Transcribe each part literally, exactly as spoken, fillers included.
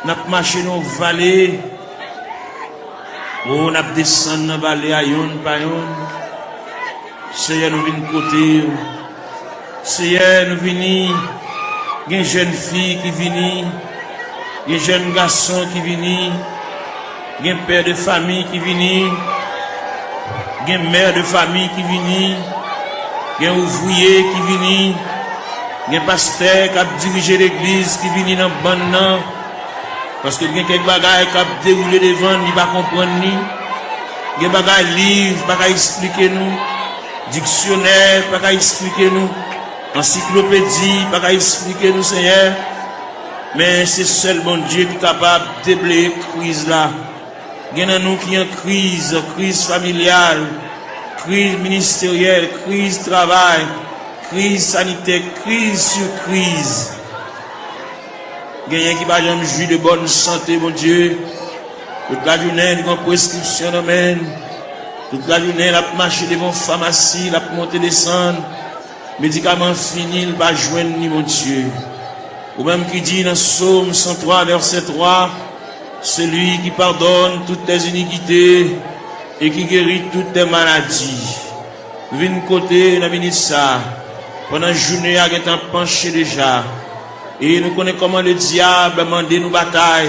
N ap mache nan yon vale. O, n ap desann nan vale a yonn pa yonn. Seyè, nou vin kote w. Seyè, nou vini. Gen jèn fi ki vini. Gen jèn gason ki vini. Gen pè de fami ki vini. Gen mè de fami ki vini. Gen ouvriye ki vini. Gen pastè k ap dirije legliz ki vini nan bann nan. Paske gen kèk bagay k ap dewoule devan n, li pa konprann li. Gen bagay liv pa ka esplike nou. Diksyonè pa ka esplike nou. Ansiklopedi pa ka esplike nou, Seyè. Men se sèl Bondye ki kapab debleye kriz la. Gen nan nou ki an kriz, kriz familyal, kriz ministeryèl, kriz travay, kriz sanitè, kriz sou kriz. Genyen ki pa janm jwi de bòn sante, Bondye. Tout lajounen, li gen preskripsyon nan men l. Tout lajounen, l ap mache devan famasi, l ap monte desann. Medikaman fini, l pa jwenn li, Bondye. Ou menm ki di nan Sòm san twa, vèsè twa, celui qui pardonne toutes tes iniquités et qui guérit toutes tes maladies. Nou vin kote nan minit sa, pandan jounen a gentan panche deja, e nou konnen kòman ledyab mande nou batay,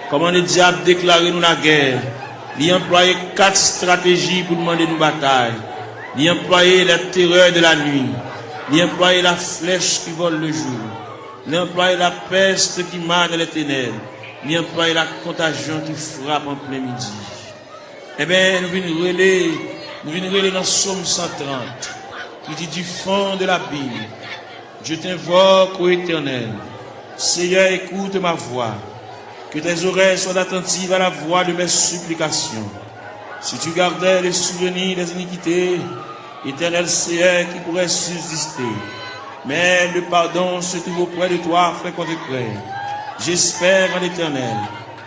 kòman ledyab deklare nou lagè. Li anplwaye kat estrateji pou l mande nou batay. Li anplwaye la terè de la nwi. Li anplwaye la flèch ki vòl le jou. Li anplwaye la pèst ki mad dan lè tenèb. Li anplwaye la kontajyon ki frap an plen midi. Enben, nou vin rele, nou vin rele nan Sòm san trant, ki di, du fond de l'abîme, je t'invoque, ô Éternel. Seigneur, écoute ma voix. Que tes oreilles soient attentives à la voix de mes supplications. Si tu gardais le souvenir des iniquités, Éternel Seigneur, qui pourrait subsister? Mais le pardon se trouve auprès de toi, frère contre frère. J'espère en l'Éternel.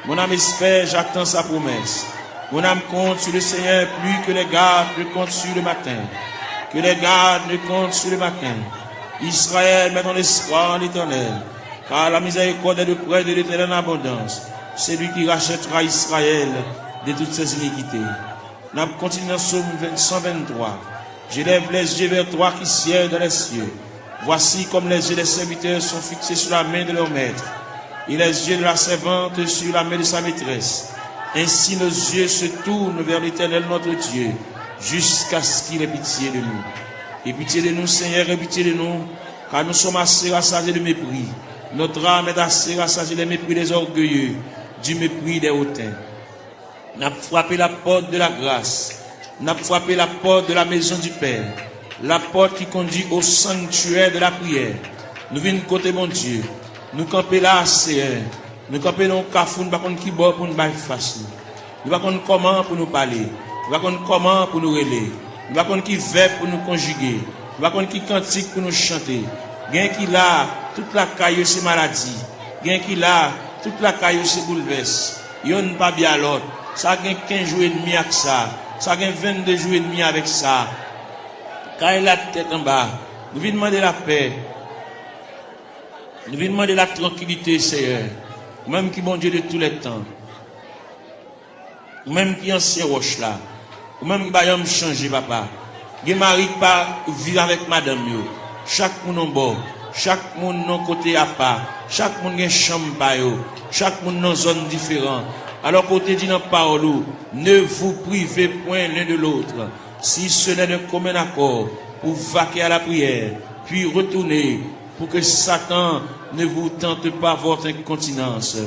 Mon âme espère, j'attends sa promesse. Mon âme compte sur le Seigneur plus que les gardes ne comptent sur le matin. Que les gardes ne comptent sur le matin. Israël, mets ton espoir en l'Éternel, car la miséricorde est auprès de l'Éternel en abondance, celui qui rachètera Israël de toutes ses iniquités. N ap kontinye nan Sòm san venntwa. J'élève les yeux vers toi qui sièges dans les cieux. Voici comme les yeux des serviteurs sont fixés sur la main de leur maître, et les yeux de la servante sur la main de sa maîtresse. Ainsi nos yeux se tournent vers l'Éternel notre Dieu, jusqu'à ce qu'il ait pitié de nous. Aie pitié de nous, Seigneur, aie pitié de nous, car nous sommes assez rassasiés de mépris. Notre âme est assez rassasiée des mépris des orgueilleux, du mépris des hautains. N ap frape lapòt de la gras. N ap frape lapòt de la maison du Père. Lapòt ki kondui au sanctuaire de la prière. Nou vin kote Bondye. Nou kanpe la, Seyè. Nou kanpe nan yon kafou, nou pa konn ki bò pou nou bay fas nou. Nou pa konn kòman pou nou pale. Nou pa konn kòman pou nou rele. Nou pa konn ki vèb pou nou konjige. Nou pa konn ki kantik pou nou chante. Gen ki la, tout lakay yo se maladi. Gen ki la, tout lakay yo se boulvès. Yonn pa byen a lòt. Sa gen kenz jou edmi ak sa. Sa gen vennde jou edmi avèk sa. Kay la tèt anba. Nou vin mande lapè. Nou vin mande la trankilite, Seyè. Ou menm ki Bondye de tou lè tan. Ou menm ki ansyen wòch la. Ou menm ki pa janm chanje, papa. Gen mari ki pa viv avèk madanm yo. Chak moun yon bò. Chak moun yon kote apa. Chak moun gen chanm pa yo. Chak moun nan zòn diferan. Alò ke w te di nan pawòl ou, ne vous privez point l'un de l'autre, si ce n'est d'un commun accord, pour vaquer à la prière, puis retournez, pour que Satan ne vous tente pas votre incontinence.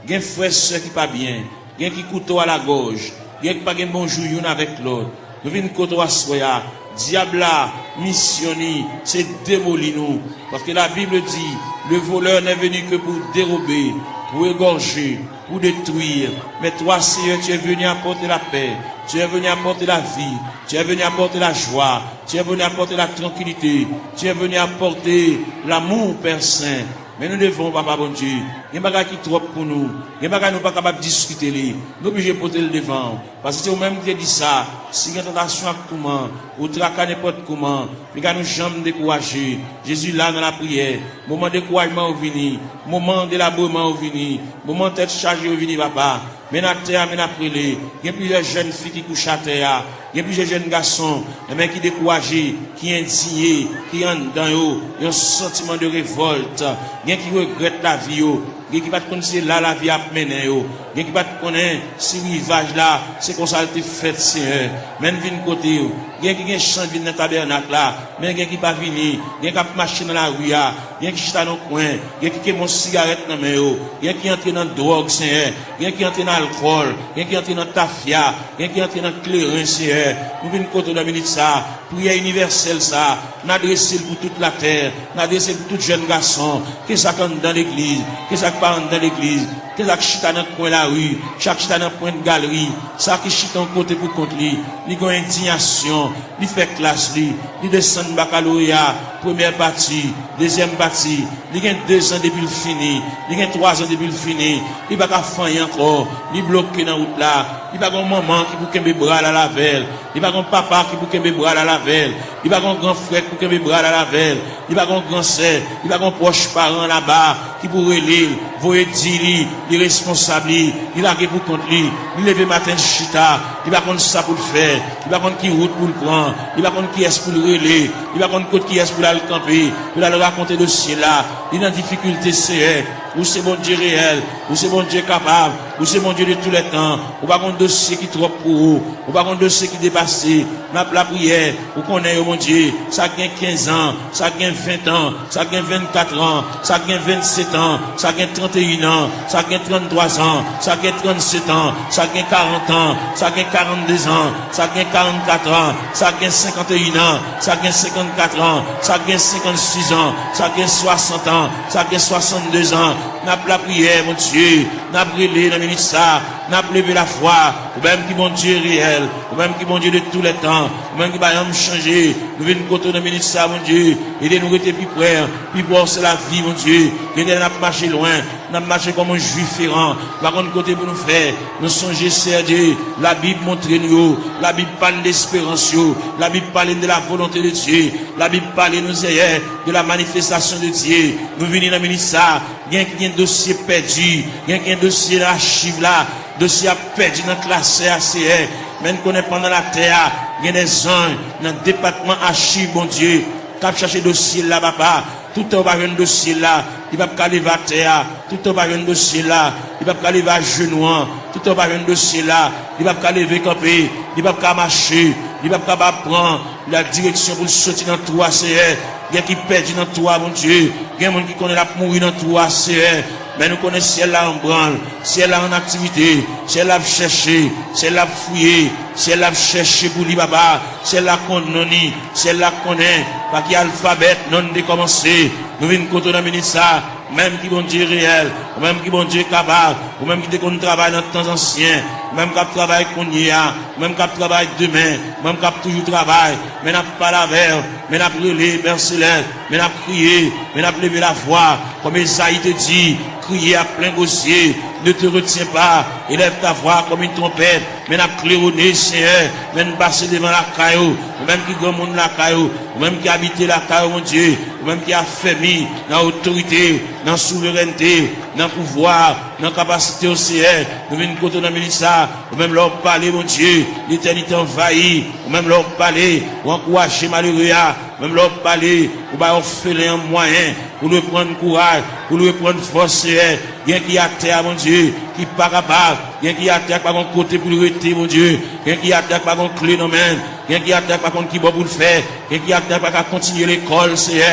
Gen frè, sè ki pa byen, gen ki kouto a lagòj, gen ki pa gen bon jou youn avèk lòt. Nou vin kote w aswè a. Dyab la, misyon li, se demoli nou. Paske la Bible di, le voleur n'est venu que pour dérober, pour égorger, pour détruire. Mais toi, Seigneur, tu es venu apporter la paix, tu es venu apporter la vie, tu es venu apporter la joie, tu es venu apporter la tranquillité, tu es venu apporter l'amour, Père Saint. Men nou devan w, Papa Bondye, Gen bagay ki twòp pou nou. Gen bagay nou pa kapab diskite li. Nou oblije pote l devan w. Paske se ou menm ki te di sa, si gen tantasyon ak touman, ou traka nenpòt kouman, piga nou janm dekouraje. Jezi la nan lapriyè. Moman dekourajman yo vini. Moman delabreman yo vini. Moman tèt chaje yo vini, papa. Men n atè a, men n ap rele. Gen plizyè jèn fi ki kouche atè a. Gen plizyè jèn gason, enben, ki dekouraje, ki endiye, ki anndan yo yon santiman de revòlt. Gen ki regrèt lavi yo. Gen ki pa t konn se la lavi ap mennen yo. Gen ki pa t konnen si rivaj la, se konsa l te fèt, Senyè. Men n vin kote w. Gen ki gen chans vin nan tabènak la, men gen ki pa vini. Gen k ap mache nan lari a. Gen ki chita nan kwen. Gen ki kenbe yon sigarèt nan men yo. Gen ki antre nan dwòg, Senyè. Gen ki antre nan alkòl. Gen ki antre nan tafya. Gen ki antre nan kleren, Senyè. Nou vin kote w nan minit sa a. Priyè inivèsèl sa a, n adrese l pou tout latè, n adrese l pou tout jèn gason, ke sa k anndan legliz, ke sa k pa anndan legliz, ke sa k chita nan kwen lari, sa k chita nan pwent galri, sa ki chita yon kote pou kont li, li gen yon endiyasyon, li fè klas li, li desann bakaloreya, premyè pati, dezyèm pati, li gen dezan depi l fini, li gen twazan depi l fini, li pa ka fè anyen ankò, li bloke nan wout la, li pa gen yon manman ki pou kenbe bra l al avè l, li pa gen yon papa ki pou kenbe bra l al avè l, li pa gen yon gran frè ki pou kenbe bra l al avè l, li pa gen yon gran sè, li pa gen yon pwòch paran laba ki pou rele l, voye di li, li responsab li, li lage pou kont li, li leve maten l chita, li pa konn sa pou l fè, li pa konn ki wout pou l pran, li pa konn kiyès pou l rele, li pa konn kot kiyès pou l al kanpe, pou l al rakonte dosye l la, li nan difikilte, Seyè. Ou se Bondye reyèl, ou se Bondye kapab, ou se Bondye de tou lè tan. Ou pa gen dosye ki twòp pou ou, ou pa gen dosye ki depase. N ap lapriyè, ou konnen yo, Bondye, sa k gen kenz an, sa k gen ven an, sa k gen vennkat an, sa k gen vennset an, sa k gen tranteyen an, sa k gen tranntwa an, sa k gen trannsèt an, sa k gen karant an, sa k gen karannde an, sa k gen karannkat an, sa k gen senkanteyen an, sa k gen senkannkat an, sa k gen senkannsis an, sa k gen swasant an, sa k gen swasannde an. N ap lapriyè, Bondye, n ap rele nan minit sa, n ap leve lafwa, ou menm ki Bondye reyèl, ou menm ki Bondye de tou lè tan, ou menm ki pa janm chanje. Nou vin kote w nan minit sa, Bondye, ede nou rete pi pre, pi pre w se lavi, Bondye. Gen lè n ap mache lwen, n ap mache kòm yon Jwif eran, nou pa konn kote pou nou fè. Nou sonje, Seyè Dye, Labib montre nou yo, Labib pale de esperans yo, Labib pale de la volonte de Dye, Labib pale nou, Seyè, de la manifestasyon de Dye. Nou vini nan minit sa, gen ki gen dosye pèdi, gen ki gen dosye nan achiv la, dosye a pèdi nan klasè a, Seyè. Men n konnen pandan n atè a, gen de zanj nan depatman achiv, Bondye, k ap chache dosye l la, papa. Toutan yo pa jwenn dosye l la, li p ap ka leve atè a. Toutan yo pa jwenn dosye l la, li p ap ka leve ajenou an. Toutan yo pa jwenn dosye l la, li p ap ka leve kanpe, li p ap ka mache, li p ap ka ba pran la direksyon pou l soti nan twou a, Seyè. Gen ki pèdi nan twou a, Bondye. Gen moun ki konnen l ap mouri nan twou a, Seyè. Men nou konnen syèl la an branl, syèl la an aktivite, syèl la ap chèche, syèl la ap fouye, syèl la ap chèche pou li, papa. Syèl la konn non ni, syèl la konnen pa ki alfabè non n te kòmanse. Nou vin kote w nan minit sa, ou menm ki Bondye reyèl, ou menm ki Bondye kapab, ou menm ki te konn travay nan tan ansyen, ou menm k ap travay kounye a, ou menm k ap travay demen, ou menm k ap toujou travay, men n ap pale avè w, men n ap rele, Pè Selès, men n ap kriye, men n ap leve lavwa, kòm Ezayi te di, crier à plein gosier, ne te retiens pas, élève ta voix comme une trompette, men n ap klewone, Seyè, men n pase devan lakay ou, ou menm ki granmoun lakay ou, ou menm ki abite lakay ou, Bondye, ou menm ki afèmi nan otorite, nan souverènte, nan pouvwa, nan kapasite w, Seyè. Nou vin kote w nan minit sa, ou menm lè w pale, Bondye, letènite anvayi, ou menm lè w pale, ou ankouraje malere a, ou menm lè w pale, ou bay òfelen an mwayen pou l reprann kouraj, pou l reprann fòs, Seyè. Gen ki atè a, Bondye, ki pa kapab. Gen ki atè a ki pa gen kote pou l rete, Bondye. Gen ki atè a ki pa gen kle nan men l. Gen ki atè a ki pa konn ki bò pou l fè. Gen ki atè a ki pa ka kontinye lekòl, Seyè.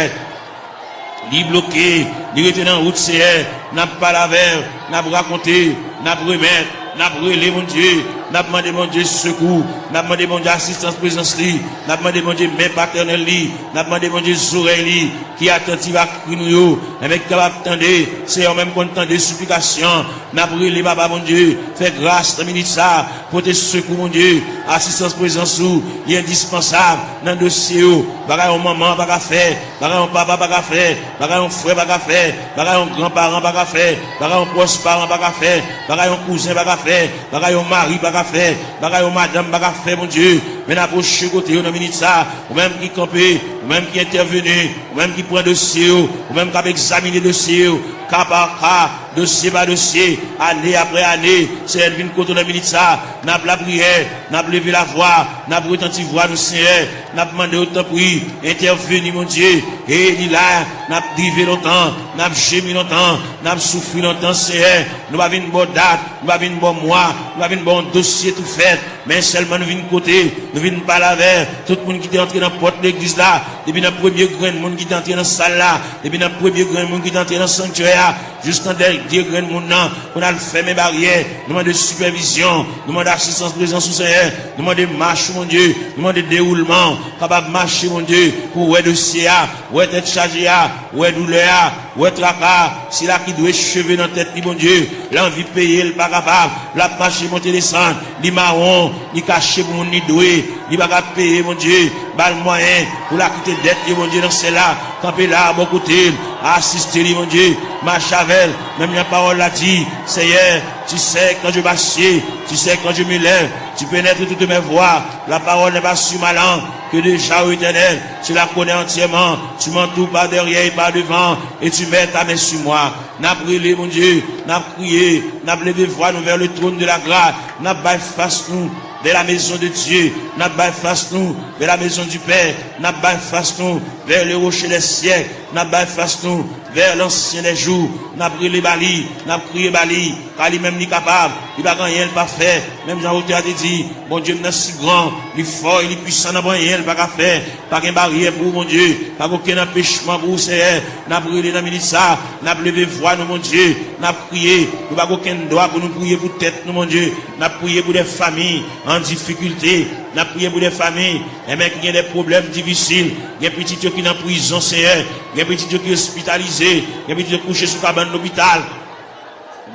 Li bloke, li rete nan wout, Seyè. N ap pale avè w, n ap rakonte, n ap remèt, n ap rele, Bondye. N ap mande Bondye sekou, n ap mande Bondye asistans prezans li, n ap mande Bondye men patènèl li, n ap mande Bondye zorèy li ki atantiv a kri nou yo, enben ki kapab tande, Seyè, ou menm konn tande siplikasyon, n ap rele Papa Bondye, fè gras nan minit sa, pote sekou Bondye, asistans prezans ou, li endispansab nan dosye yo, bagay yon manman pa ka fè, bagay yon papa pa ka fè, bagay yon frè pa ka fè, bagay yon gran paran pa ka fè, bagay yon pwòch paran pa ka fè, bagay yon kouzen pa ka fè, bagay yon mari pa ka fè, bagay yon madanm pa ka fè, Bondye. Men n apwoche kote yo nan minit sa, ou menm ki kanpe, ou menm ki entèveni, ou menm ki pran dosye yo, ou menm k ap egzamine dosye yo, ka pa ka, dosye pa dosye, ane apre ane, Seyè, n vin kote w nan minit sa, n ap lapriyè, n ap leve lavwa, n ap retanti vwa nou, Seyè, n ap mande w, tanpri, entèveni, Bondye, e li la, n ap drive lontan, n ap jemi lontan, n ap soufri lontan, Seyè, nou pa vin ba w dat, nou pa vin ba w mwa, nou pa vin ba w yon dosye tou fèt, men sèlman nou vin kote, nou vin pale avè tout moun ki te antre nan pòt legliz la, depi nan premye grenn moun ki te antre nan sal la, depi nan premye grenn moun ki te antre nan sanktyè a, jistan dènye grenn moun nan, pou n al fèmen baryè, nou mande sipèvizyon, nou mande asistans prezans ou, Seyè, nou mande mach ou, Bondye, nou mande dewoulman, kapab mache, Bondye, pou wè dosye a, wè tèt chaje a, wè doulè a, wè traka a, sila ki dwe cheve nan tèt li, Bondye, l anvi peye, l pa kapab, l ap mache monte desann, li mawon, li kache pou moun li dwe, li pa ka peye, Bondye, ba l mwayen pou l akite dèt li, Bondye, nan syèl la, kanpe la, bò kote l, asiste li, Bondye, mache avè l, menm jan pawòl la di, Seyè, tu sais quand je m'assieds, tu sais quand je me lève, tu pénètres toutes mes voies, la parole n'est pas sur ma langue, que déjà, ô Éternel, tu la connais entièrement, tu m'entoures par derrière et par devant, et tu mets ta main sur moi. N ap rele, Bondye, n ap kriye, n ap leve vwa nou vers le trône de la grâce, n ap bay fas nou vers la maison de Dieu, n ap bay fas nou vers la maison du Père, n ap bay fas nou vers le rocher des siècles, n ap bay fas nou vers l'ancien des jours, n ap rele ba li, n ap kriye ba li, ka li menm li kapab, li pa gen anyen l pa fè, menm jan otè a te di, Bondye m nan si gran, li fò e li pwisan, nan pa anyen l pa ka fè, pa gen baryè pou ou, Bondye, pa gen okenn anpechman pou ou, Seyè, n ap rele nan minit sa, n ap leve vwa nou, Bondye, n ap kriye, nou pa gen okenn dwa pou nou priye pou tèt nou, Bondye, n ap priye pou de fanmi an difikilte, n ap priye pou de fanmi, enben, ki gen de pwoblèm difisil, gen pitit yo ki nan prizon, Seyè, gen pitit yo ki ospitalize, gen pitit yo kouche sou kabann lopital.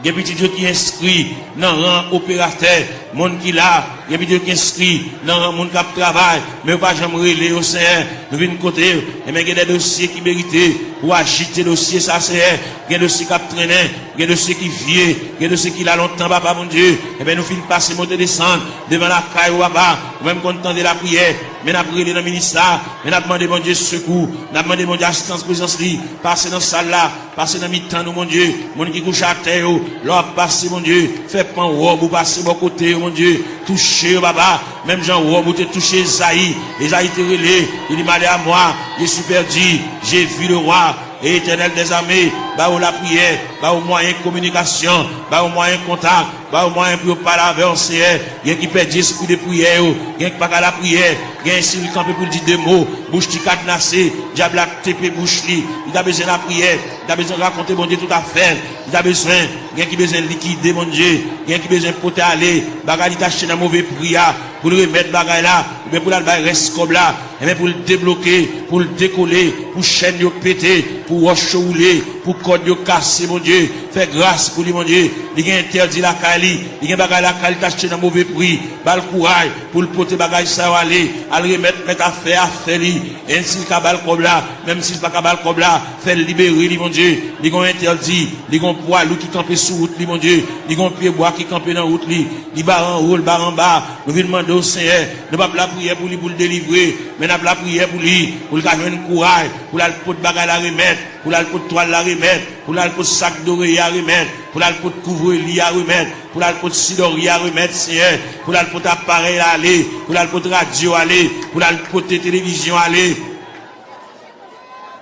Gen pitit yo ki enskri nan ran operatè, moun ki la, gen pitit yo ki enskri nan ran moun k ap travay, men yo pa janm rele yo, Seyè. Nou vin kote yo, enben gen de dosye ki merite pou ajite dosye sa, Seyè. Gen dosye k ap trennen, gen dosye ki vye, gen dosye ki la lontan, Papa Bondye. Enben nou fin pase monte desann devan lakay ou, Papa. Ou menm konn tande lapriyè, men n ap rele nan minit sa, men n ap mande Bondye sekou, n ap mande Bondye asistans prezans li, pase nan sal la, pase nan mitan nou, Bondye. Moun ki kouche atè yo, lè w ap pase, Bondye, fè pan wòb ou pase bò kote yo, Bondye. Touche yo, Papa, menm jan wòb ou te touche Ezayi. Ezayi te rele, li di, malheur à moi, je suis perdu, j'ai vu le roi, et Éternel des armées, ba yo lapriyè, ba yo mwayen kominikasyon, ba yo mwayen kontak, ba yo mwayen pou yo pale avè w, Seyè. Gen ki pèdi espri de priyè yo, gen ki pa ka lapriyè, gen si l kanpe pou l di de mo, bouch li kadnase, dyab la tepe bouch li, li ta bezwen lapriyè, li ta bezwen rakonte Bondye tout afè l, li ta bezwen, gen ki bezwen likide, Bondye, gen ki bezwen pote ale bagay li t achte nan move pri a, pou l remèt bagay la, oubyen pou l al bay rès kòb la, enben pou l debloke, pou l dekole, pou chèn yo pete, pou wòch yo woule, pou kòd yo kase, Bondye. Fè gras pou li, Bondye. Li gen entèdi lakay li, li gen bagay lakay li t achte nan move pri. Ba l kouray pou l pote bagay sa yo ale, al remèt mèt afè a afè li. Enn si l ka ba l kòb la, menm si l pa ka ba l kòb la, fè l libere li, Bondye. Li gen yon entèdi, li gen yon pwa lou ki kanpe sou wout li, Bondye. Li gen yon pyebwa ki kanpe nan wout li. Li bare anwo, li bare anba. Nou vin mande w, Seyè, nou p ap lapriyè pou li pou l delivre, men n ap lapriyè pou li, pou l ka jwenn kouray, pou l al pot bagay la remèt, pou l al pot twal la remèt, pou l al pot sak doreye a remèt, pou l al pot kouvre li a remèt, pou l al pot sidòri a remèt, Seyè, pou l al pot aparèy la ale, pou l al pot radyo ale, pou l al pote televizyon ale,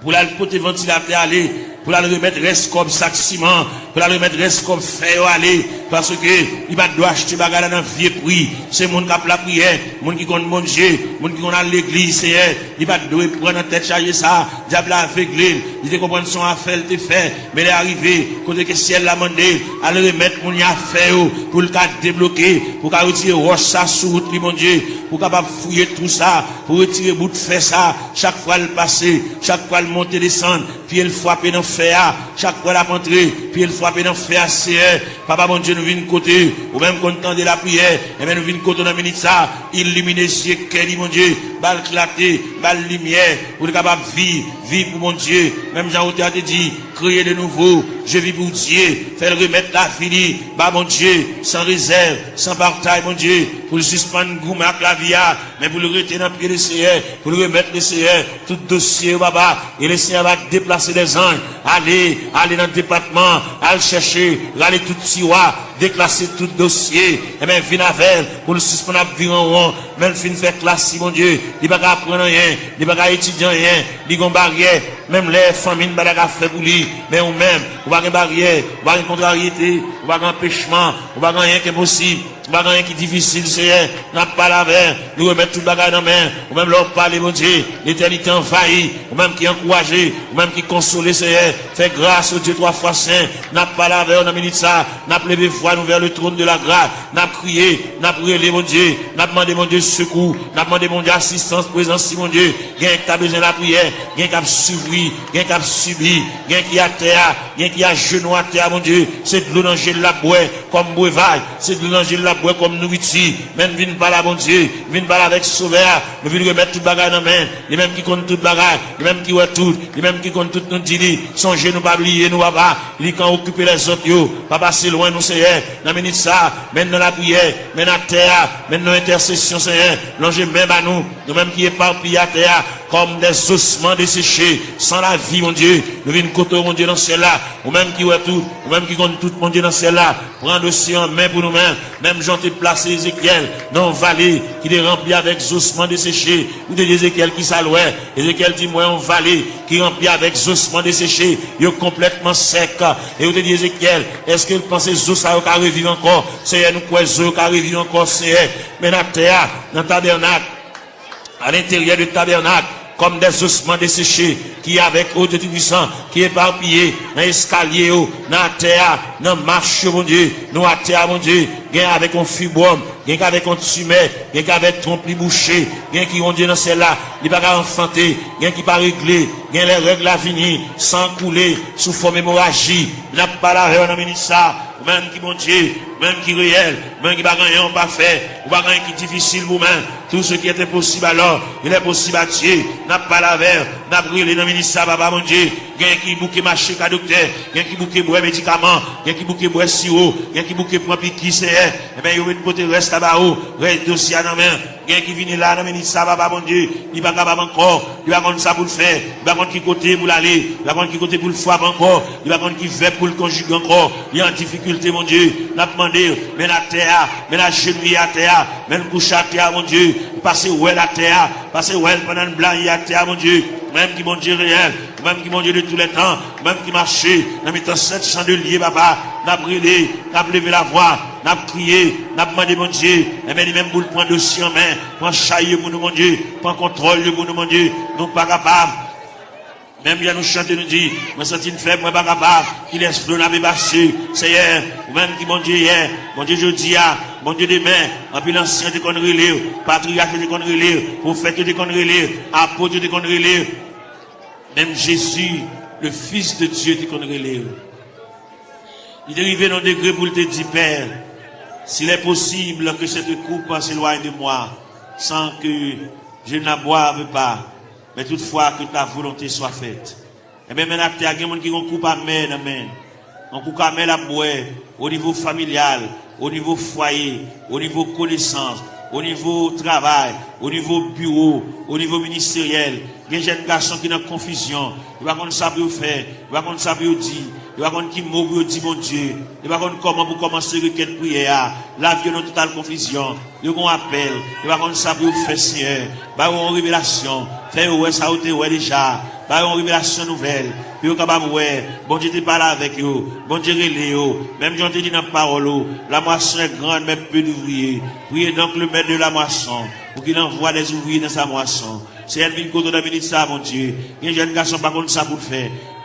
pou l al pote vantilatè ale, pou l al remèt rès kòb sak siman, pou l al remèt rès kòb fè yo ale, paske li pa t dwe achte bagay la nan vye pri. Se moun k ap lapriyè, moun ki konn Bondye, moun ki konn al legliz, Senyè, li pa t dwe pran nan tèt chaje sa. Dyab la avegle l, li te konprann se yon afè l te fè, men lè a rive, kote ke syèl la mande l al remèt moun yo afè yo, pou l ka debloke, pou ka retire wòch sa sou wout li, Bondye, pou kapab fouye twou sa, pou retire bout fè sa, chak fwa l pase, chak fwa l monte desann, pye l frape nan fè a, chak fwa l ap antre, pye l frape nan fè a, Seyè. Papa Bondye, nou vin kote ou menm konn tande lapriyè, enben nou vin kote w nan minit sa, ilimine zye kè li, Bondye, ba l klate, ba l limyè, pou l kapab viv, viv pou Bondye, menm jan otè a te di, kreye de nouvo, je vis pour Dieu, fè l remèt lavi li ba Bondye, san rezèv, san patay, Bondye, pou l sispann goumen ak lavi a, men pou l rete nan pye Leseyè, pou l remèt Leseyè tout dosye yo, papa. E Leseyè va deplase dèzanj, ale, ale nan depatman, al chèche, rale tout tiwa, deklase tout dosye, enben vin avè l, pou l sispann ap vire an won, men l fin fè klas li, Bondye, li pa ka aprann anyen, li pa ka etidye anyen, li gon baryè, menm lè fanmi n pa ta ka fè pou li, men ou menm, ou pa gen baryè, ou pa gen kontraryete, ou pa gen anpechman, ou pa gen anyen ki enposib. Ou pa gen anyen ki difisil, Seyè. N ap pale avè l. Nou remèt tout bagay nan men ou. Ou menm lè w pale, Bondye, letènite anvayi. Ou menm ki ankouraje, ou menm ki konsole, Seyè. Fè gras, o Dye twa fwa sen. N ap pale avè w nan minit sa. N ap leve vwa nou vè le trône de la grâce. N ap kriye, n ap rele, Bondye. N ap mande, Bondye, sekou. N ap mande, Bondye, asistans, prezans li, Bondye. Gen ki ta bezwen lapriyè, gen k ap soufri, gen k ap sibi, gen ki atè a, gen ki ajenou atè a, Bondye. Se dlo nan je l l ap bwè kòm brevaj, se dlo nan je l l ap bwè kòm nouriti. Men n vin pale a Bondye, n vin pale avèk Sovè a, nou vin remèt tout bagay nan men l. Li menm ki konn tout bagay, li menm ki wè tout, li menm ki konn tout, nou di li, sonje nou, pa bliye nou, papa. Li k an okipe lèzòt yo, pa pase lwen nou, Seyè. Nan minit sa, men n nan lapriyè, men n atè a, men n nan entèsesyon, Seyè. Lonje men ba nou, nou menm ki epapiye atè a, kòm dè zosman deseche, san lavi, Bondye. Nou vin kote w, Bondye, nan syèl la. Ou menm ki wè tout, ou menm ki konn tout, Bondye, nan syèl la. Pran dosye an men pou nou menm, menm jan w te plase Ezekyèl nan yon vale ki te ranpli avèk zosman deseche. Ou te di Ezekyèl kisa l wè? Ezekyèl di, m wè yon vale ki ranpli avèk zosman deseche. Yo konplètman sèk. E ou te di Ezekyèl, èske w panse zo sa yo ka reviv ankò? Seyè, nou kwè zo yo ka reviv ankò, Seyè. Men n atè a, nan tabènak, à l'intérieur de tabènak, kòm dè zosman deseche, ki avèk, o Dye Toupisan, ki epapiye nan eskalye yo, nan atè a, nan mach yo, Bondye, nou atè a, Bondye, gen avèk yon fibwòm, gen k avèk yon timè, gen k avèk twonp li bouche, gen ki, Bondye, nan syèl la, li pa ka anfante, gen ki pa regle, gen lè règ la vini, san koule, sou fòm emoraji. N ap pale avè w nan minit sa, ou menm ki Bondye, ou menm ki reyèl, ou menm ki pa gen anyen w pa fè, ou pa gen anyen ki difisil pou men. Tout ce qui est impossible alors, il est possible à Dieu. N ap pale avè w, n ap rele nan minit sa, papa Bondye. Gen ki bouke mache ka doktè, gen ki bouke bwè medikaman, gen ki bouke bwè siwo, gen ki bouke pran piki, Seyè. Enben, yo vin pote rès la ba ou, rès dosye a nan men. Gen ki vini la nan minit sa, papa Bondye, li pa kapab ankò, li pa konn sa pou l fè, li pa konn ki kote pou l ale, li pa konn ki kote pou l frape ankò, li pa konn ki vèb pou l konjige ankò, li an difikilte, Bondye. N ap mande w, men atè a, men ajenouye atè a, men kouche atè a, Bondye, pase wèl atè a, pase wèl pandan n blayi atè a, Bondye, ou menm ki Bondye reyèl, ou menm ki Bondye de tou lè tan, ou menm ki mache nan mitan sèt chan de lye, papa, n ap rele, n ap leve lavwa, n ap kriye, n ap mande Bondye, enben li menm pou l pran dosye an men, pran chay yo pou nou, Bondye, pran kontwòl yo pou nou, Bondye, nou pa kapab. Menm jan nou chante, nou di, mwen santi m fèb, mwen pa kapab, kilès dlo n ap epase, Seyè, ou menm ki Bondye yè, Bondye jodi a, Bondye demen, anpil ansyen te konn rele w, patriyach yo te konn rele w, pwofèt yo te konn rele w, apot yo te konn rele w, menm Jezi, le Fils de Dieu, te konn rele w. Li te rive nan degre pou l te di, Père, s'il est possible que cette coupe s'éloigne de moi, sans que je ne la boive pas, mais toutefois que ta volonté soit faite. Enben, men atè a, gen moun ki gen yon koup amè nan men l. Yon koup amè l ap bwè, o nivo familyal, o nivo fwaye, o nivo konesans, o nivo travay, o nivo biwo, o nivo ministeryèl. Gen jèn gason ki nan konfizyon. Yo pa konn sa pou yo fè. Yo pa konn sa pou yo di. Yo pa konn ki mo pou yo di Bondye. Yo pa konn kòman pou kòmanse rekèt priyè a. Lavi yo nan total konfizyon. Yo gen yon apèl. Yo pa konn sa pou yo fè, Seyè. Ba yo yon revelasyon. Fè yo wè sa yo te wè deja. Ba yo yon revelasyon nouvèl. Pou yo kapab wè, Bondye te pale avèk yo, Bondye rele yo, menm jan w te di nan pawòl ou, la moisson est grande, mais peu d'ouvriers. Priez donc le maître de la moisson, pour qu'il envoie des ouvriers dans sa moisson. Seyè, n vin kote w nan minit sa a, Bondye. Gen jèn gason pa konn sa pou l fè.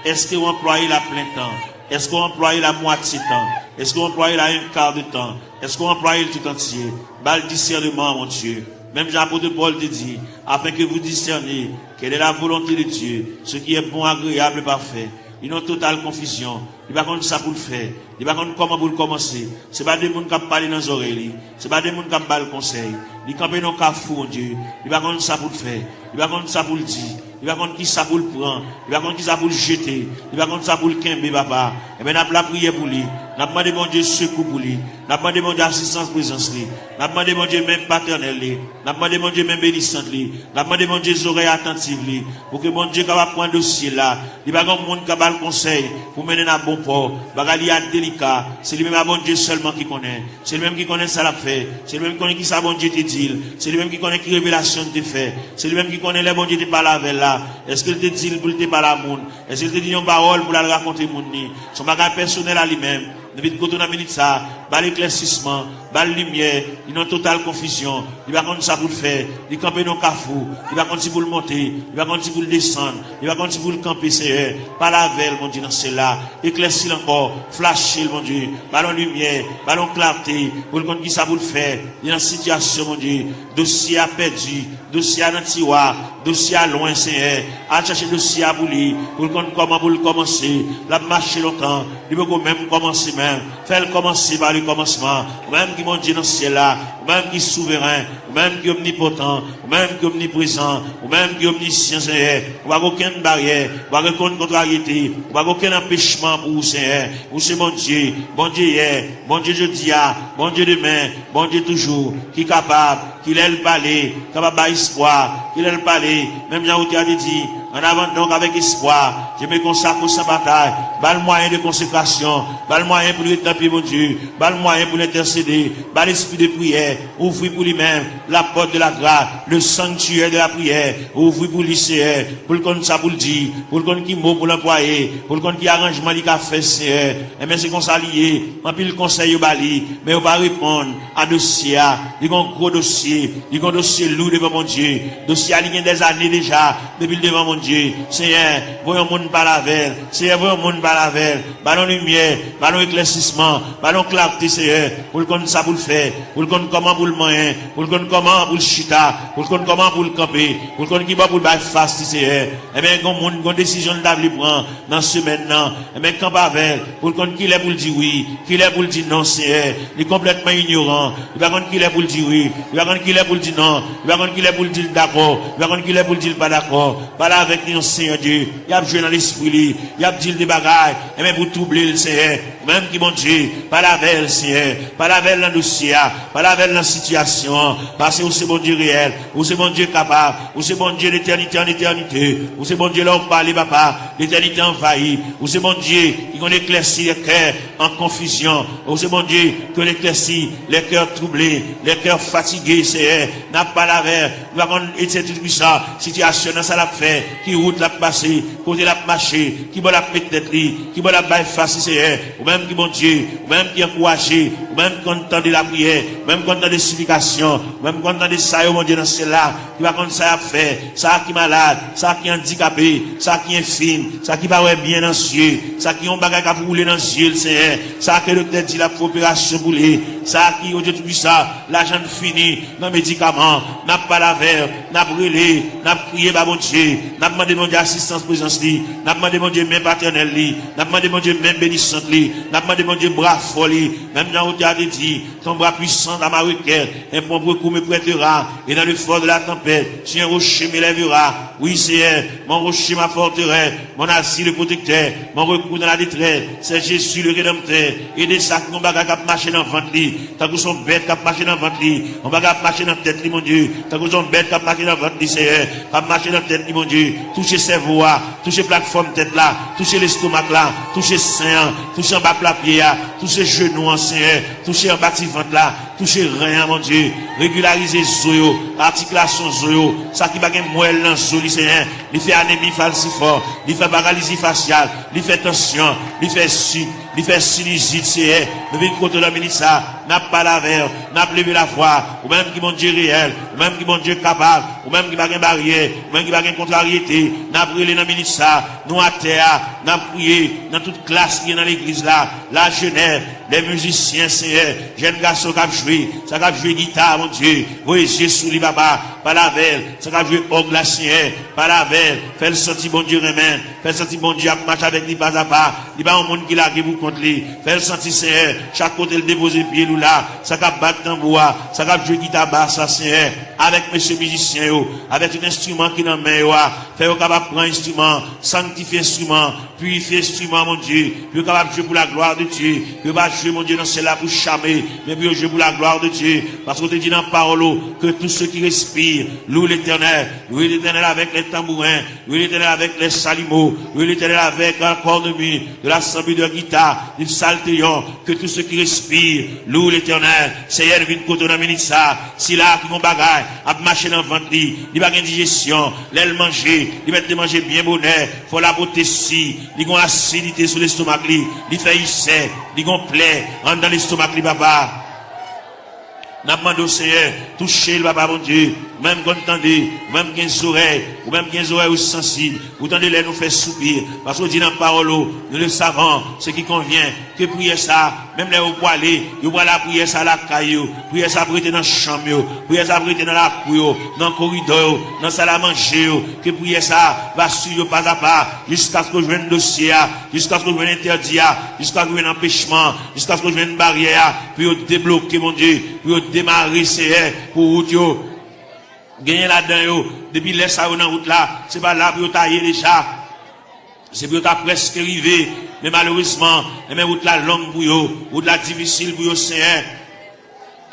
Èske w anplwaye l a plen tan? Èske w anplwaye l a mwatye tan? Èske w anplwaye l a un quart de temps? Èske w anplwaye l tout antye? Ba l disèneman, Bondye. Menm jan apot Pòl te di, afin que vous discerniez quelle est la volonté de Dieu, ce qui est bon, agréable et parfait. Li nan total konfizyon. Li pa konn sa pou l fè. Li pa konn kòman pou l kòmanse. Se pa de moun k ap pale nan zòrèy li. Se pa de moun k ap ba l konsèy. Li kanpe nan kafou, Bondye. Li pa konn sa pou l fè. Li pa konn sa pou l di. Li pa konn ki sa pou l pran. Li pa konn ki sa pou l jete. Li pa konn sa pou l kenbe, papa. Ebyen, n ap lapriyè pou li. N ap mande Bondye sekou pou li. N ap mande Bondye asistans prezans li. N ap mande Bondye men patènèl li. N ap mande Bondye men benisant li. N ap mande Bondye zòrèy atantiv li. Pou ke Bondye kapab pran dosye la. Li pa gen moun k ap ba l konsèy pou mennen n a bon pò. Bagay li a delika. Se li menm a Bondye sèlman ki konnen. Se li menm ki konnen sa l ap fè. Se li menm ki konnen ki sa Bondye te di l. Se li menm ki konnen ki revelasyon l te fè. Se li menm ki konnen lè Bondye te pale avè l la. Èske l te di l pou l te pale a moun? Èske l te di yon pawòl pou l al rakonte moun ni? Se yon bagay pèsonèl a li menm. Nou vin kote w nan minit sa a. Ba l eklèsisman. Ba l limyè. Li nan total konfizyon. Li pa konn sa pou l fè. Li kanpe nan kafou. Li pa konn si pou l monte. Li pa konn si pou l desann. Li pa konn si pou l kanpe, Seyè. Pale avè l, Bondye nan syèl la. Eklèsi l ankò. Flache l, Bondye. Ba l yon limyè. Ba l yon klate. Pou l konn ki sa pou l fè. Li nan sitiyasyon, Bondye. Dosye a pèdi. Dosye a nan tiwa. Dosye a lwen, Seyè. Al chache dosye a pou li. Pou l konn kòman pou l kòmanse. L ap mache lontan. Li poko menm kòmanse menm. Fè l kòmanse pa le kòmansman. Ou menm ki Bondye nan syèl la. Ou menm ki souveren. Ou menm ki omnipotan. Ou menm ki omniprezan. Ou menm ki omnisyan, Seyè. Ou pa gen okenn baryè. Ou pa gen okenn kontraryete. Ou pa gen okenn anpechman pou ou, Seyè. Ou se Bondye. Bondye yè. Bondye jodi a. Bondye demen. Bondye toujou. Ki kapab. Ki lè l pale, kapab bay espwa. Ki lè l pale, menm jan otè a te di, en avant donc avec espoir, je me consacre au sans bataille. Ba l mwayen de konsekrasyon, ba l mwayen pou l ret nan pye Bondye, ba l mwayen pou l entèsede, ba l espri de priyè, ouvri pou li menm, la porte de la grâce, le sanctuaire de la prière, ouvri pou li, Seyè, pou l konn sa pou l di, pou l konn ki mo pou l anplwaye, pou l konn ki aranjman li ka fè, Seyè. Enben, se konsa li ye, anpil konsèy yo ba li, men yo pa reponn. A dosye a, li gen yon gwo dosye, li gen yon dosye lou devan Bondye. Dosye a, li gen dèzane deja, depi l devan Bondye. Seyè, voye yon moun pale avè l. Seyè, voye yon moun pale avè l. Ba l yon limyè, ba l yon eklèsisman, ba l yon klate, Seyè, pou l konn sa pou l fè, pou l konn kòman pou l manyen, pou l konn kòman pou l chita, pou l konn kòman pou l kanpe, pou l konn ki bò pou l bay fas li, Seyè. Enben, gen yon moun, gen yon desizyon l ta vle pran nan semèn nan. Enben, kanpe avè l, pou l konn kilè pou l di wi, kilè pou l di non, Seyè. Li konplètman inyoran. Li pa konn kilè pou l di wi. Li pa konn kilè pou l di non. Li pa konn kilè pou l di l dakò. Li pa konn kilè pou l di l pa dakò. Pale avèk li non, Seyè Dye. Y ap jwe nan lespri li. Y ap di l de bagay. Enben, pou twouble l, Seyè. Ou menm ki Bondye, pale avè l, Seyè. Pale avè l nan dosye a. Pale avè l nan sitiyasyon an. Paske ou se Bondye reyèl. Ou se Bondye kapab. Ou se Bondye letènite an etènite. Ou se Bondye lè w pale, papa. Letènite anvayi. Ou se Bondye ki konn eklèsi lè kè an konfizyon. Ou se Bondye ki konn eklèsi lè kè twouble, lè kè fatige, Seyè. N ap pale avè l. Nou pa konn, Etye Toupisan, sitiyasyon nan sa l ap fè, ki wout l ap pase, kote l ap mache, ki bò l ap met tèt li, ki bò l ap bay fas li, Seyè. Ou menm ki Bondye, ou menm ki ankouraje, ou menm ki konn tande lapriyè, ou menm ki konn tande siplikasyon, ou menm ki konn tande sa yo, Bondye nan syèl la, ki pa konn sa y ap fè, sa ki malad, sa ki andikape, sa ki enfim, sa ki pa wè byen nan zye, sa ki yon bagay k ap woule nan zye l, Seyè, sa ke doktè di l ap fè operasyon pou li, sa ki, Bondye Toupisan, lajan l fini nan medikaman, n ap pale avè l, n ap rele, n ap kriye ba Bondye, n ap mande Bondye asistans prezans li, n ap mande Bondye men patènèl li, n ap mande Bondye men benisant li, n ap mande Bondye bra fò li, menm jan otè a te di, ton bra puisan ta ma rekèt, un prompt recours me prêtera, et dans le fort de la tempête, sur un rocher m'élèvera. Oui, Seyè, mon rocher, ma forteresse, mon asile, le protecteur, mon recours dans la détresse, c'est Jésus le Rédempteur. Ede sa ki gon bagay k ap mache nan vant li, tankou se yon bèt k ap mache nan vant li, yon bagay ap mache nan tèt li, Bondye, tankou se yon bèt k ap mache nan vant li, Seyè, k ap mache nan tèt li, Bondye. Touche sèvo a, touche platfòm tèt la, touche lestomak la, touche sen an, touche anba pla pye a, touche jenou an, Seyè, touche anba ti vant la, Touche ren an, Bondye. Regilarize zo yo, atikilasyon zo yo. Sa ki pa gen mwèl nan zo li, Senyè. Li fè anemi falsifò, li fè paralizi fasyal, li fè tansyon, li fè sit, li fè sinizit, Senyè. Nou vin kote w nan minit sa, n ap pale avè w, n ap leve lavwa. Ou menm ki Bondye reyèl, ou menm ki Bondye kapab, ou menm ki pa gen baryè, ou menm ki pa gen kontraryete, n ap rele nan minit sa. Nou atè a, n ap priye nan tout klas ki gen nan legliz la, lajenès, lè mizisyen, Senyè, jèn gason k ap jwe, sa k ap jwe gita, Bondye, voye je sou li, papa, pale avè l, sa k ap jwe òg la, Senyè, pale avè l, fè l santi Bondye renmen l, fè l santi Bondye ap mache avèk li pazapa, li pa yon moun ki lage pou kont li, fè l santi, Senyè, chak kote l depoze pye l ou la, sa k ap bat tanbou a, sa k ap jwe gita bas la, Senyè, avèk mesye mizisyen yo, avèk tout enstriman ki nan men yo a, fè yo kapab pran enstriman, sanktifye enstriman, pirifye enstriman, Bondye, pou yo kapab jwe pou la glwa de Dye, pou yo pa jwe, Bondye, nan syèl la pou chame, men pou yo jwe pou la glwa de Dye, paske w te di nan pawòl ou, que tout ce qui respire loue l'Éternel, louez l'Éternel avec les tambourins, louez l'Éternel avec les chalumeaux, louez l'Éternel avec la cornemuse, de la sanbi, de la guitare, d'une psaltéon, que tout ce qui respire loue l'Éternel. Senyè, nou vin kote w nan minit sa, sila ki gon bagay ap mache nan vant li, li pa gen dijesyon, lè l manje, li mèt te manje byen bonè, fò l ap pote si, li gon asidite sou lestomak li, li fè isè, li gon plè anndan lestomak li, papa. N ap mande w, Senyè, touche l, papa Bondye, ou menm konn tande, ou menm gen zòrèy, ou menm gen zòrèy ou sansib, ou tande lè nou fè soupi, paske w di nan pawòl ou, nous le savons, ce qui convient, ke priyè sa, menm lè yo pwale, yo pral lapriyè sa lakay yo, priyè sa ap rete nan chanm yo, priyè sa ap rete nan lakou yo, nan koridò yo, nan sal a manje yo, ke priyè sa va swiv yo pazapa, jiskaske yo jwenn dosye a, jiskaske yo jwenn entèdi a, jiskaske yo jwenn anpechman, jiskaske yo jwenn baryè a, pou yo debloke, Bondye, pou yo demare, Senyè, pou wout yo. Genyen ladan yo, depi lè sa yo nan wout la, se pa la pou yo ta ye deja. Se pou yo ta prèske rive, men malerezman, enben, wout la long pou yo, wout la difisil pou yo, Senyè.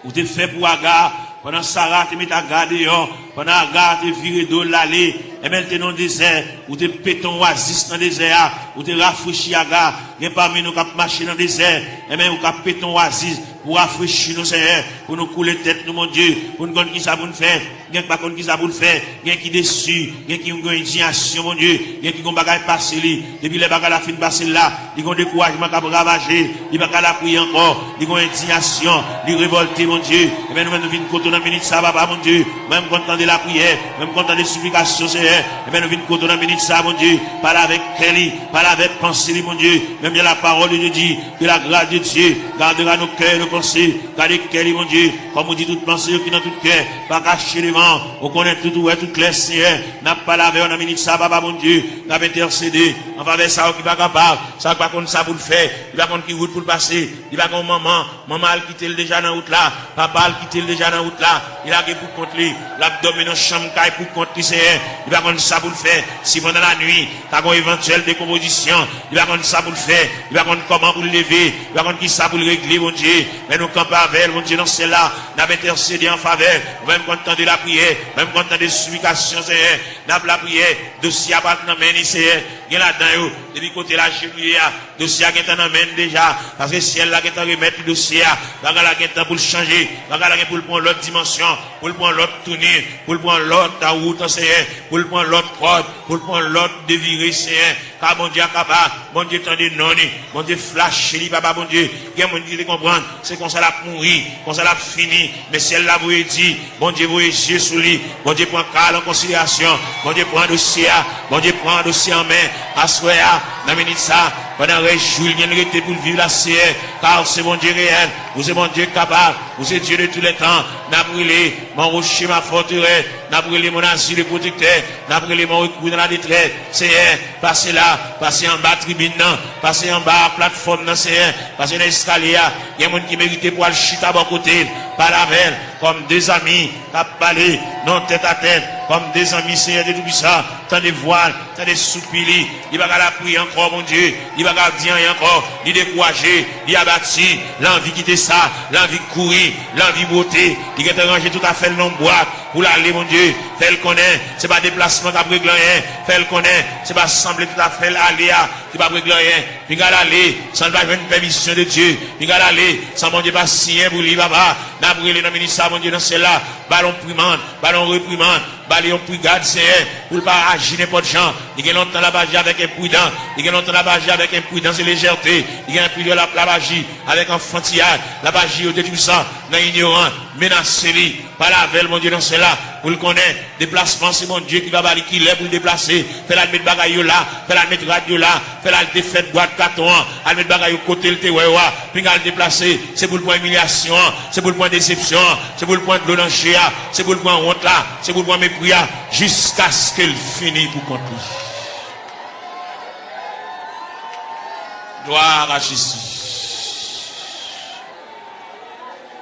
Ou te fè pou Aga, pandan Sara te met Aga deyò, pandan Aga te vire do l ale, enben, l te nan dezè, ou te pete yon wazis nan dezè a, ou te rafrechi Aga. Gen pami nou k ap mache nan dezè, enben, ou ka pete yon wazis pou rafrechi nou, Senyè, pou nou koule tèt nou, Bondye, pou n konn kisa pou n fè. Gen k pa konn kisa pou l fè, gen ki desi, gen ki gen endiyasyon, Bondye, gen ki gon bagay pase li. Depi lè bagay la fin pase l la, li gon dekourajman k ap ravaje, li pa ka lapriyè ankò, li gon endiyasyon, li revòlte, Bondye. Enben, nou menm nou vin kote w nan minit sa, papa, Bondye. Mwen, m konn tande lapriyè, mwen, m konn tande siplikasyon, Senyè. Enben, nou vin kote w nan minit sa, Bondye. Pale avèk kè li, pale avèk panse li, Bondye. Menm jan la parole de Dieu dit, que la grâce de Dieu gardera nos cœurs et nos pensées. Gade kè li, Bondye, kòm ou di tout panse yo ki nan tout kè, pa kache devan w, ou konnen tout, ou wè tout klè, Senyè. N ap pale avè w nan minit sa, papa Bondye, n ap entèsede an favè sa yo ki pa kapab, sa yo ki pa konn sa pou l fè, li pa konn ki wout pou l pase, li pa gen yon manman, manman al kite l deja nan wout la, papa al kite l deja nan wout la, li lage pou kont li, l ap dòmi nan chanm kay pou kont li, Senyè, li pa konn sa pou l fè, si pandan lanwi, ka gen yon evantyèl dekonpozisyon, li pa konn sa pou l fè, li pa konn kòman pou l leve, li pa konn kisa pou l regle, Bondye. Men nou kanpe avè l, Bondye, nan syèl la, n ap entèsede an favè l. Ou menm konn tande lapriyè, ou menm konn tande siplikasyon, Senyè. N ap lapriyè, dosye a pa t nan men li, Senyè. Gen ladan yo, depi kote l ajenou ye a, dosye a gentan nan men l deja, paske syèl la gentan remèt li dosye a. Bagay la gentan pou l chanje, bagay la gen pou l pran lòt dimansyon, pou l pran lòt touni, pou l pran lòt wout, Senyè, pou l pran lòt kòd, pou l pran lòt devire, Senyè. Ka Bondye a kapab, Bondye tande non li, Bondye flache li, papa Bondye. Gen moun ki te konprann, se konsa l ap mouri, konsa l ap fini, men syèl la voye di, Bondye voye je sou li, Bondye pran ka l an konsiderasyon, Bondye pran dosye a, Bondye pran dosye an men, aswè a, nan minit sa, pandan rès jou l gen rete pou l viv la, Senyè, ka ou se Bondye reyèl, ou se Bondye k kapab, ou se Dieu de tous les temps, n ap rele, mon rocher, ma forteresse, n ap rele, mon asile protecteur, n ap rele, mon recours dans la détresse, Senyè, pase la, pase anba tribin nan, pase anba platfòm nan, Senyè, pase nan eskalye a. Gen moun ki merite pou al chita bò kote l, pale avè l, kòm de zanmi k ap pale, non tèt a tèt, kòm de zanmi, Senyè Dye Toupisan, tande vwa l, tande soupi li, li pa ka lapriyè ankò, Bondye, li pa ka di anyen ankò, li dekouraje, li abati, l anvi kite sa, l anvi kouri, l anvi bwote, li gentan ranje tout afè l nan yon bwat, Pou l ale, Bondye, fè l konnen se pa deplasman k ap regle anyen. Fè l konnen se pa sanble tout afè l ale a ki p ap regle anyen. Pinga l ale san l pa jwenn pèmisyon de Dye. Pinga l ale san Bondye pa siyen pou li, papa. N ap rele nan minit sa, Bondye nan syèl la. Ba l yon reprimand, ba l yon reprimand, ba li yon prigad, Senyè, pou l pa aji nenpòt jan. Li gen lontan l ap aji avèk enpridan, li gen lontan l ap aji avèk enpridans e lejète, li gen plizyè l ap, l ap aji avèk anfantiyay, l ap aji yo detwisan, nan inyoran, menase li. Pale avè l, Bondye nan syèl la, pou l konnen deplasman se Bondye ki va ba li ki lè pou l deplase. Fè l al met bagay yo la, fè l al met rad yo la, fè l al defèt bwat katon an, al met bagay yo kote l te wè yo a. Pinga l deplase, se pou l pran imilyasyon an, se pou l pran desepsyon an, se pou l pran dlo nan je a, se pou l pran wont la, se pou l pran mepri a, jiskaske l fini pou kont li. Gloire à Jésus.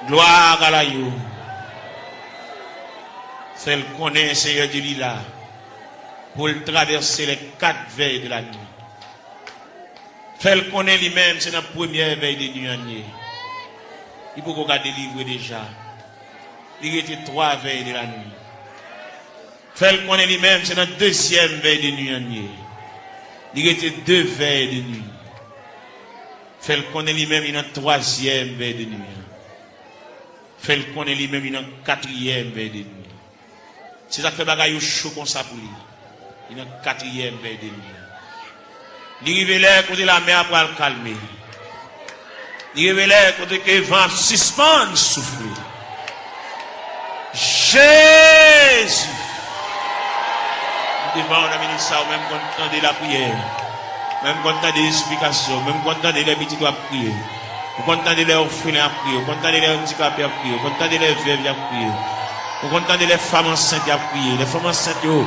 Gloire à l'agneau. Fè l konnen Senyè Dye li la pou l travèse lè kat vèy de la nuit. Fè l konnen li menm se nan premyè vèy de nuit an ye. Li poko ka delivre deja. Li rete twa vèy de la nuit. Fè l konnen li menm se nan dezyèm vèy de nuit an ye. Li rete de vèy de nuit. Fè l konnen li menm li nan twazyèm vèy de nuit an. Fè l konnen li menm li nan katriyèm vèy de nuit an. Se sa k fè bagay yo cho konsa pou li. Li nan katriyèm vèy de nuit an. Li rive lè kote lamè a pral kalme. Li rive lè kote ke van ap sispann soufle. Jezi! M devan w nan minit sa, ou menm konn tande lapriyè. Ou menm konn tande siplikasyon. Ou menm konn tande lè pitit ou ap kriye. Ou konn tande lè òfelen ap kriye. Ou konn tande lè andikape ap kriye. Ou konn tande lè vèv y ap kriye. Ou konn tande lè fanm ansent y ap kriye. Lè fanm ansent yo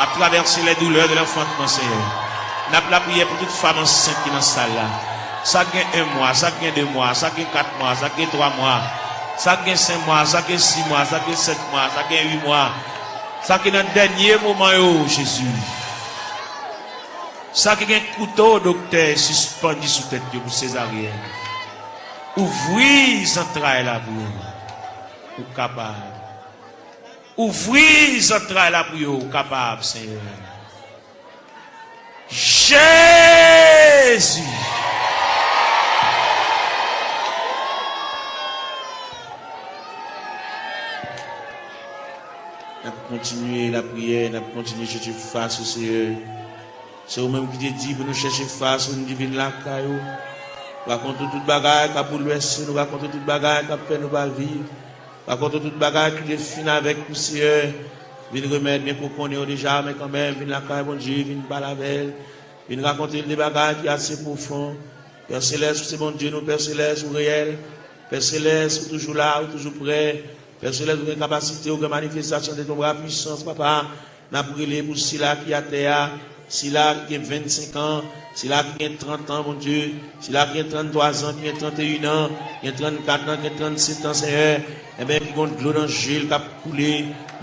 ap travèse les douleurs de l'enfantement, Senyè. N ap lapriyè pou tout fanm ansent ki nan sal la. Sa k gen en mwa, sa k gen de mwa, sa k gen kat mwa, sa k gen twa mwa, sa k gen senk mwa, sa k gen sis mwa, sa k gen sèt mwa, sa k gen uit mwa, sa ki nan dènye moman yo, Jezi. Sa ki gen kouto doktè sispann sou tèt yo pou sezaryèn. Ouvri zantray la pou yo. Ou kapab. Ouvri zantray la pou yo, ou kapab, Senyè. Jezi! N ap kontinye lapriyè, n ap kontinye chèche fas ou, Senyè. Se ou menm ki te di pou nou chèche fas ou, nou te vin lakay ou. Rakonte tout bagay k ap boulvèse nou, rakonte tout bagay k ap fè nou pa viv. Rakonte tout bagay ki te fin avèk nou, Seyè. Vin remèt, byen ke w konnen yo deja, men kanmenm, vin lakay Bondye, vin pale avè l. Vin rakonte l de bagay ki ase pwofon. Pè Selès, ou se Bondye nou, Pè Selès, ou reyèl. Pè Selès, ou toujou la, ou toujou prè. Pè Selès, ou gen kapasite, ou gen manifestasyon de ton bra pwisans, papa. N ap rele pou sila ki atè a, sila ki gen vennsenk an, sila ki gen trant an, Bondye, sila ki gen tranntwa zan, ki gen tranteyen an, ki gen trannkat an, ki gen trannsèt an, Senyè, enben, ki gen dlo nan je l k ap koule,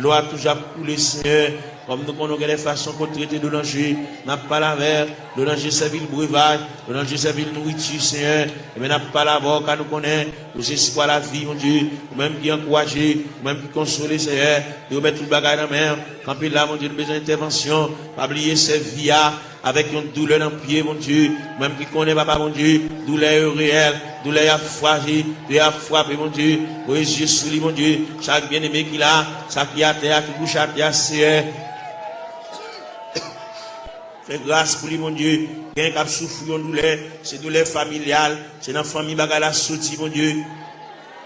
dlo a toujou ap koule, Senyè. Kòm nou konnen, gen de fason ke w trete dlo nan je, n ap pale avè l, dlo nan je sèvi l brevaj, dlo nan je sèvi l nouriti, Senyè. Enben, n ap pale avè w, ka nou konnen, ou se espwa lavi, Bondye, ou menm ki ankouraje, ou menm ki konsole, Senyè, e remèt tout bagay nan men w. Kanpe la, Bondye, nou bezwen entèvansyon. Pa bliye sèvi a avèk yon doulè nan pye, Bondye. Ou menm ki konnen, Papa Bondye, doulè yo reyèl, doulè y ap frape, doulè y ap frape, Bondye. Voye je sou li, Bondye. Chak byeneme ki la, sa ki atè a, ki kouche atè a, Seyè. Fè gras pou li, Bondye. Gen k ap soufri yon doulè, se doulè familyal, se nan fanmi bagay la soti, Bondye.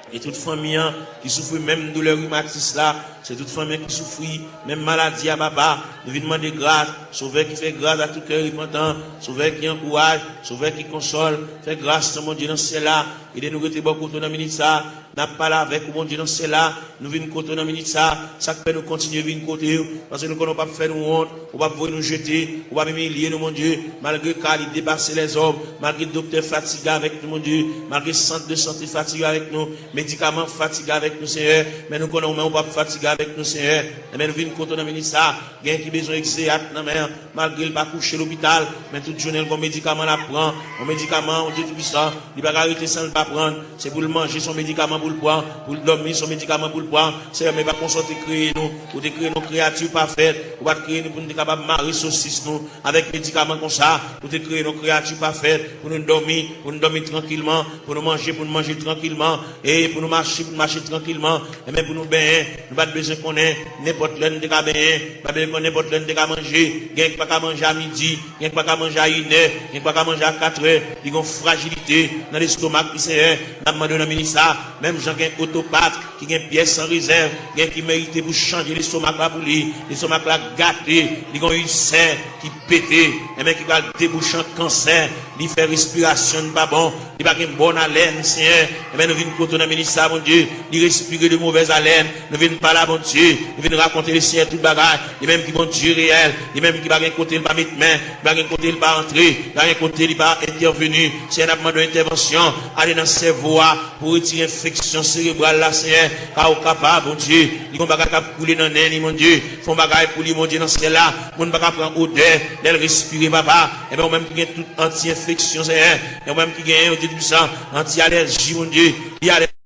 E tout fanmi an ki soufri menm doulè rimatis la, se tout fanmi an ki soufri menm maladi a, papa. Nou vin mande gras, Sovè ki fè gras a tout kè repantan, Sovè ki ankouraj, Sovè ki konsòl, fè gras nan Bondye nan syèl la, ede nou rete bò kote w nan minit sa, n ap pale avèk ou, Bondye nan syèl la, nou vin kote w nan minit sa, sa k fè nou kontinye vin kote w, paske nou konnen w p ap fè nou wont, ou p ap voye nou jete, ou p ap imilye nou, Bondye, malgre ka li depase lèzòm, malgre doktè fatige avèk nou, Bondye, malgre sant de sante fatige avèk nou, medikaman fatige avèk nou, Senyè, men nou konnen ou menm ou p ap fatige avèk nou, Senyè. Enben, nou vin kote w nan minit sa, gen ki bezwen egzeyat nan men an, malgre l pa kouche lopital, men tout jounen l gon medikaman l ap pran, yon medikaman, yon Dye Toupisan, li pa ka rete san l pa pran l, se pou l manje, se yon medikaman pou l pran, pou l dòmi, se yon medikaman pou l pran. Senyè, men pa konsa w te kreye nou. Ou te kreye nou kreyati pafè. Ou pa t kreye nou pou nou te kapab mare sosis nou avèk medikaman konsa. Ou te kreye nou kreyati pafè pou nou dòmi, pou nou dòmi trankilman, pou nou manje, pou nou manje trankilman, e pou nou mache, pou nou mache trankilman. Enben, pou nou benyen, nou pa t bezwen konnen nenpòt lè nou te ka benyen, pa bezwen konnen nenpòt lè nou te ka manje. Gen ki pa ka manje a midi, gen ki pa ka manje a inè, gen ki pa ka manje a katrè. Li gen yon frajilite nan lestomak li, Senyè. N ap mande w nan minit sa, menm jan gen otopat ki gen pyès an rezèv, gen ki merite pou chanje lestomak la pou li. Lestomak la gate, li gen yon ilsè ki pete, enben ki pral debouche an kansè, li fè respirasyon n pa bon, li pa gen bòn alèn, Senyè. Enben nou vin kote w nan minit sa, Bondye, li respire de movèz alèn. Nou vin pale a Bondye, nou vin rakonte Lesenyè tout bagay. Li menm ki Bondye reyèl, li menm ki pa gen kote l pa met men, li pa gen kote l pa antre, li pa gen kote li pa entèveni. Senyè, n ap mande w entèvansyon, ale nan sèvo a, pou retire enfeksyon serebral la, Senyè, ka ou kapab, Bondye. Li gon bagay k ap koule nan nen li, Bondye. Fè yon bagay pou li, Bondye, nan syèl la. Moun pa ka pran odè lè l respire, papa. Enben, ou menm ki gen tout anti-enfeksyon, Senyè. E ou menm ki gen, Bondye Toupisan, anti-alèji, Bondye. Li alèji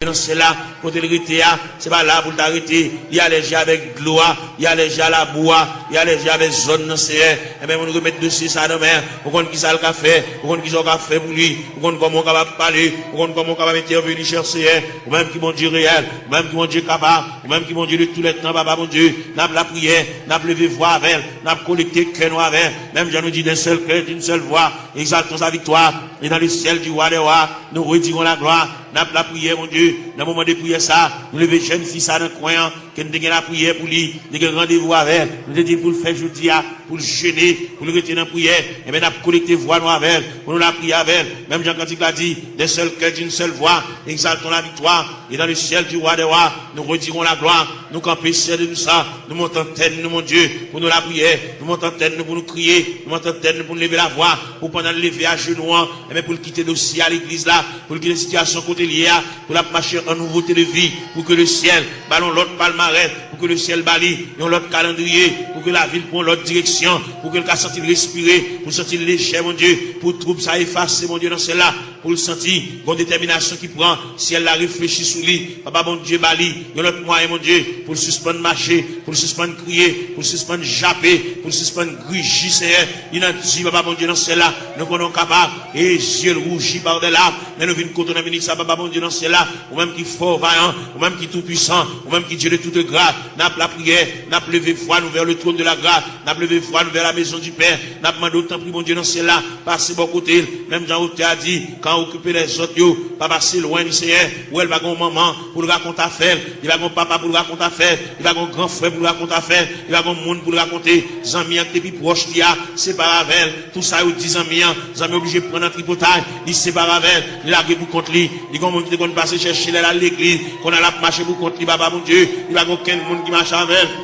nan syèl la, kote l rete a, se pa la pou l ta rete. Li alèji avèk dlo a, li alèji a labou a, li alèji avèk zòn nan, Senyè. Enben, moun remèt dosye sa nan men, ou konn ki sa l ka fè, ou konn ki sa w ka fè pou li, ou konn kòman w kapab pale, ou konn kòman w kapab entèveni, chè Senyè. Ou menm ki Bondye reyèl, ou menm ki Bondye kapab, ou menm ki Bondye de tou lè tan, papa Bondye. N ap lapriyè, n ap leve vwa avè l, n ap konekte kè nou avè l. Menm jan nou di d'un seul cœur, d'une seule voix, exaltons sa victoire, et dans le ciel du roi des rois, nous redirons la gloire. N ap lapriyè, Bondye, nan moman de priyè sa, nou leve jèn fi sa nan kwen an, ke n te gen lapriyè pou li, n te gen randevou avè l, nou te di l pou l fè jodi a, pou l jene, pou l rete nan priyè, enben n ap konekte vwa nou avè l, pou nou lapriyè avè l. Menm jan kantik la di, d'un seul cœur, d'une seule voix, exaltons la victoire, et dans le ciel du roi des rois, nous redirons la gloire. Nou kanpe, Senyè de nou sa, nou monte antèn nou, Bondye, pou nou lapriyè, nou monte antèn nou pou nou kriye, nou monte antèn nou pou nou leve lavwa, pou pandan n leve ajenou an, enben pou l kite dosye a legliz la, pou l kite sitiyasyon kote l ye a, pou l ap mache an nouvote de vi, pou ke lesyèl ba l yon lòt palmarès, pou ke lesyèl ba li yon lòt kalandriye, pou ke lavi l pran yon lòt direksyon, pou ke l ka santi l respire, pou l santi l lejè, Bondye, pou twoub sa efase, Bondye, nan syèl la, pou l santi gon detèminasyon ki pran, syèl la reflechi sou li, papa Bondye ba li yon lòt mwayen, Bondye, pou l sispann mache, pou l sispann kriye, pou l sispann jape, pou l sispann griji, Senyè. Li nan di, papa Bondye, nan syèl la, nou konnen w kapab, e zye l wouji pa dè lam, men nou vin kote w nan minit sa, papa Bondye, nan syèl la, ou menm ki fò, vayan, ou menm ki toupwisan, ou menm ki Dye de toute grâce, n ap lapriyè, n ap leve vwa nou vers le trône de la grâce, n ap leve vwa nou vers la maison du Père, n ap mande w, tanpri, Bondye, nan syèl la, pase bò kote l, menm jan otè a di, quand occuper les autres, yo, pa pase lwen li, Senyè. Ou wè l pa gen yon manman pou l rakonte afè l, li pa gen yon papa pou l rakonte afè l, li pa gen yon gran frè pou l rakonte afè l, li pa gen yon moun pou l rakonte. Zanmi an ki te pi pwòch li a separe avè l. Tou sa yo di zanmi an, zanmi an oblije pran nan tripotay, li separe avè l, li lage pou kont li. Li gen yon moun ki te konn pase chèche lè l al legliz, kounye a l ap mache pou kont li, papa Bondye, li pa gen okenn moun ki mache avè l.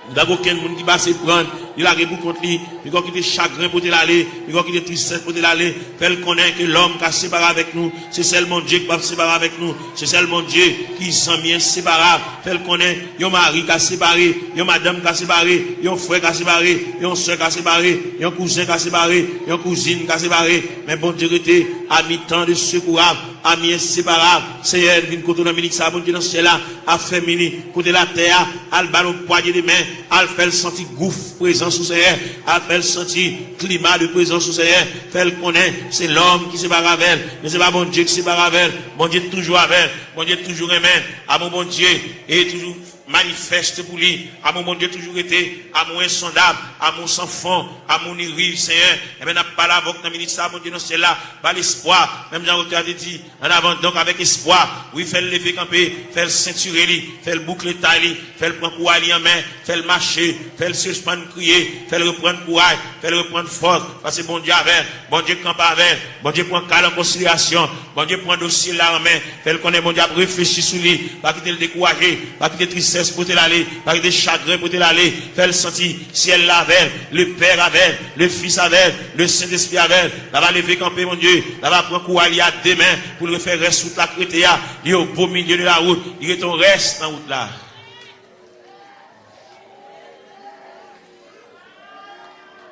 Li pa gen okenn moun ki pase pran l, li lage pou kont li. Piga w kite chagren pote l ale, piga w kite tristès pote l ale. Fè l konnen ke lòm ka separe avèk nou, se sèl Bondye ki p ap separe avèk nou, se sèl Bondye ki zanmi enseparab. Fè l konnen yon mari ka separe, yon madanm ka separe, yon frè ka separe, yon sè ka separe, yon kouzen ka separe, yon kouzin ka separe. Men Bondye rete ami tan de sekourab, ami enseparab. Senyè, vin kote w nan minit sa, Bondye nan syèl la, afèmi li, kote l atè a, al ba l yon pwanye de men, al fè l santi gouf prezans ou, Senyè, al fè l santi klima de prezans ou, Senyè. Fè l konnen se lòm ki separe avè l, men se pa Bondye ki separe avè l. Bondye toujou avè l, Bondye toujou renmen l. Amou Bondye e toujou manifeste pou li. Amou Bondye toujou rete, amou ensondab, amou san fon, amou ni riv, Senyè. Enben, n ap pale avè w nan minit sa, Bondye nan syèl la, ba l espwa, menm jan otè a te di, en avant donc avec espoir. Wi, fè l leve kanpe, fè l sentire li, fè l boukle tay li, fè l pran kouray li an men, fè l mache, fè l sispann kriye, fè l reprann kouray, fè l reprann fòs, paske Bondye avè l, Bondye kanpe avè l, Bondye pran ka l an konsiderasyon, Bondye pran dosye l la an men, fè l konnen Bondye ap reflechi sou li, pa kite l dekouraje, pa kite tristès pote l ale, pa kite chagren pote l ale, fè l santi syèl la avè l, Lepè avè l, Lefis avè l, Lesentespri avè l. L ap leve kanpe, Bondye, l ap pran kouray li a de men pou l refè rès wout la k rete a. Li au beau milieu de la route, li rete yon rès nan wout la.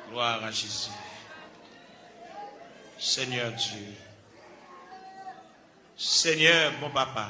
Gloire à Jésus. Seigneur Dieu. Senyè, bon papa,